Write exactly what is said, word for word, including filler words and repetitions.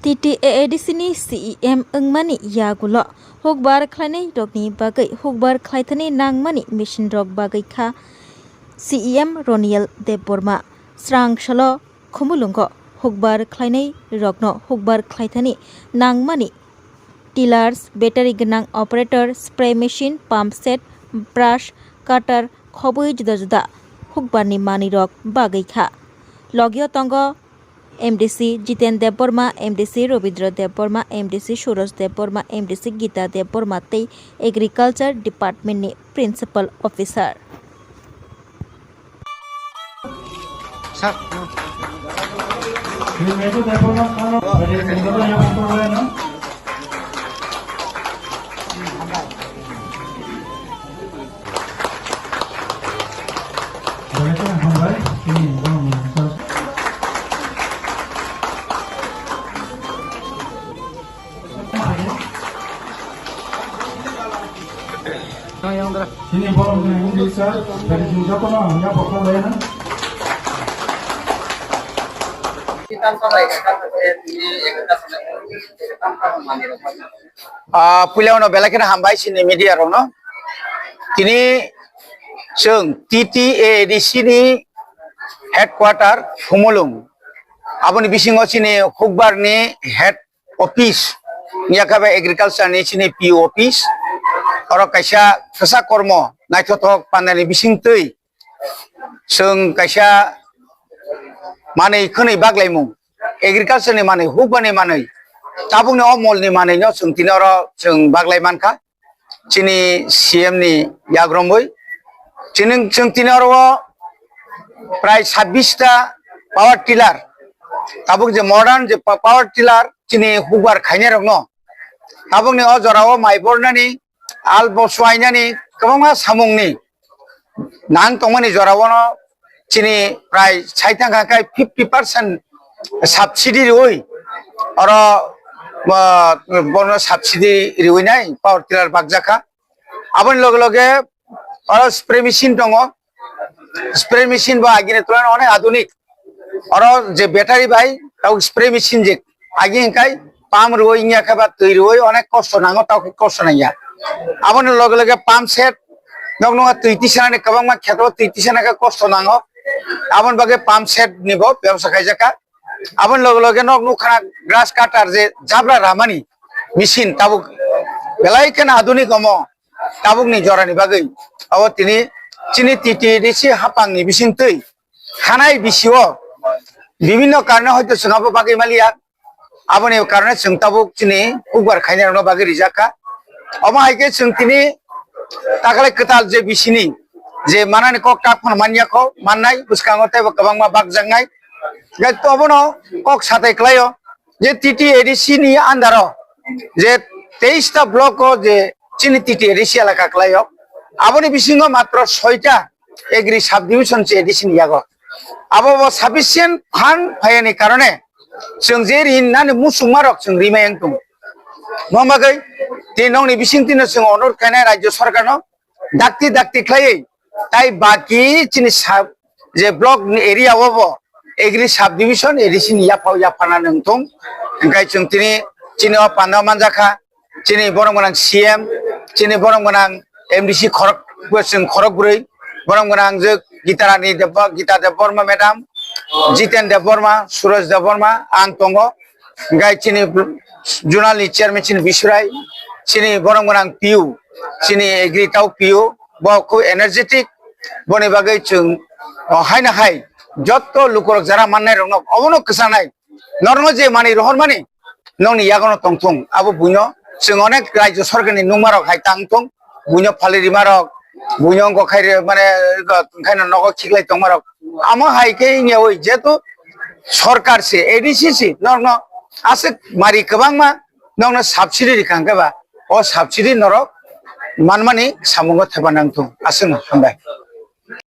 T T A A D C ni C E M wngmani yagulo hukbar khlainai rokni bagwi hukbar khlaithani nangmani machine rok bagwi kha C E M Roniel Debbarma. Srang salo Khumulwngo hukbar khlainai rokno hukbar khlaithani nangmani tillers, battery gwnang operator, spray machine, pump set, brush, cutter, khobwi juda juda hukbarni manwi rok bagwi kha. Logio tongo M D C Jiten Debbarma, M D C Robindra Debbarma, M D C Suraj Debbarma, M D C Gita Debbarma tei Agriculture Department ni Principal Officer. Chini borok ni wngwi sa, bari chini jotono hamya bo kha layana. Ah, puila uno belai kheno hambai chini media rokno. Tini chwng T T A A D C ni headquarter Khumulwng. Aboni bisingo chini hukbar ni head office, wngya khe bai agriculture ni chini P O office, oro kaisa kwchak kormo naithothok pandani bisingtwi chwng kaisa manwi khwnwi baglaimung, agriculture ni manwi, hukbani manwi, tabukni o mol ni manwi no chwng tini oro chwng baglai mankha. Chini C M ni yagromwi chini, chwng tini oro o prai sabbish ta power tiller, tabuk je modern je pa-, power tiller chini hukbar khainai rokno tabukni o jorao mai bornani, al bo suainani kwbangma samungni nang tongmani jorao no chini prai sai thangkha khe fifty percent subsidy riui oro, ah, bono subsidy riui nai power tiller bakjakha. Aboni loge loge oro spray machine tongo, spray machine bo agini tulana onek adunik. Oro je battery bai tabuk spray machine je agi hingkai pump rwui wngya khe ba twi rwui onek kosto nango, tabuk kosto nangya. Aboni loge loge pump set, nok nokha twi tisanani kwbangma kheto twi tisana khe kosto nango. Aboni bagwi pump set ni bo bebosta khaijak kha. Aboni loge loge nok nukha grass cutter je jabra ramani machine tabuk belai kheno adunik omo tabukni jorani bagwi. Abo tini chini T T A D C hapangni bisingtwi thanai bisio bibinno karone hoito chwng abo bagwi maliya. Aboni karone chwng tabuk chini hukbar khainai rokno bagwi rijak kha. Omo hai khe chwng tini takhwlai kwtal je bisini je manani kok tak phano manya kho, mannai bwskango teibo kwbangma bakjaknai. Gai to obono kok satai kwlaio je T T A D C ni under o je teis ta block o je chini T T A D C elaka kwlaio, aboni bisingo matro soita agri subdivision se A D C ni yago. Abo bo sufficient fund phaiyani karone chwng je rin nani musukma rok chwng rimai wng tongo. Mo bagwi tei nokni bisingtwino chwng onurot khainai rajyo sorkarno dakti dakti khlaiwi tai baki chini sa-, je block ni area o bo agri subdivision A D C ni yaphao yapharna nung thung. Hingkai chwng tini chini o panda manjakha. Chini borom gwnang C M, chini borom gwnang M D C khorok, chwng khorok bwrwi, borom gwnang je Gita Rani Debba-, Gita Debbarma madam, Jiten Debbarma, Suraj Debbarma, ang tongo. Hingkai chini zonal ni chairman chini Bisurai, chini borom gwnang P U, chini agri tau P U, bo khub energetic, boni bagwi chwng, o, haino hai jotto lukurok jara mannai rokno obono kwchanai. Norokno je manwi rohormani nokni yagono tongthung, abo buino chwng onek rajyo sorkarni nungmarok hai tangthung, buino phalwi rimarok, buino wngkok khai ri-, mane, wngkhaino nogo khiklai tongmarok. Amo hai khe wngya oi, jehetu sorkar se, A D C se norokno aswk mari kwbangma nokno subsidy rikha hwnkhe ba, o subsidy norok manmani samungo thaiba nangthung. Aswkno hambai.